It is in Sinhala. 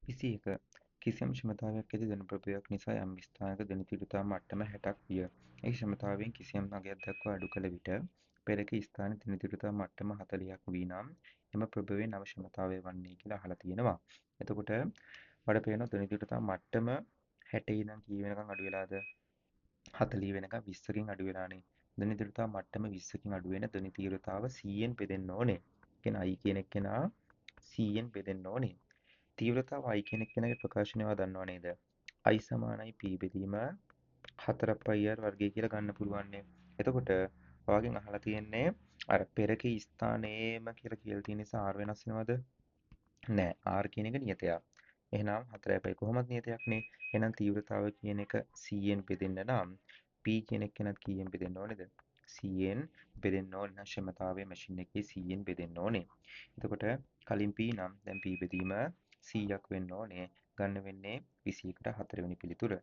21. කිසියම් ක්ෂමතාවයක් ඇති ධන ප්‍රභවයක් නිසා යම් ස්ථානයක ධන තීව්‍රතා මට්ටම 60ක් විය. ඒ ක්ෂමතාවයෙන් කිසියම් අගයක් දක්වා අඩු කළ විට පෙරක ස්ථානයේ ධන තීව්‍රතා මට්ටම 40ක් වී නම් එම ප්‍රභවයේ නව ක්ෂමතාවය වන්නේ කියලා අහලා තියෙනවා. එතකොට වඩ පේනවා ධන තීව්‍රතා මට්ටම 60 ඉඳන් කී වෙනකන් අඩු වෙලාද? 40 වෙනකන් 20කින් අඩු වෙලානේ. ධන තීව්‍රතා මට්ටම 20කින් අඩු වෙන ධන තීව්‍රතාව 100න් බෙදෙන්න ඕනේ. කියන්නේ I කියන එක්කෙනා 100න් බෙදෙන්න ඕනේ. තීව්‍රතාව I කියන එක්කෙනාගේ ප්‍රකාශනය ඔයා දන්නව නේද? I සමානයි P බෙදීම 4 පයි r වර්ගය කියලා ගන්න පුළුවන් නේ. එතකොට ඔයාගෙන් අහලා තියෙන්නේ අර පෙරකී ස්ථානයේම කියලා කියලා තියෙන නිසා r වෙනස් වෙනවද? නෑ. R කියන එක නියතයක්. එහෙනම් 4 පයි කොහොමද නියතයක් නේ? එහෙනම් තීව්‍රතාව කියන එක 100න් බෙදෙන්න නම් P කියන එක්කෙනත් කීයෙන් බෙදෙන්න ඕනේද? 100න් බෙදෙන්න ඕනේ. නම් ක්ෂමතාවය මැෂින් එකේ 100න් බෙදෙන්න ඕනේ. එතකොට කලින් P නම් දැන් P බෙදීම 100ක් වෙන්න ඕනේ. ගන්න වෙන්නේ 21ට 4 වෙනි පිළිතුර.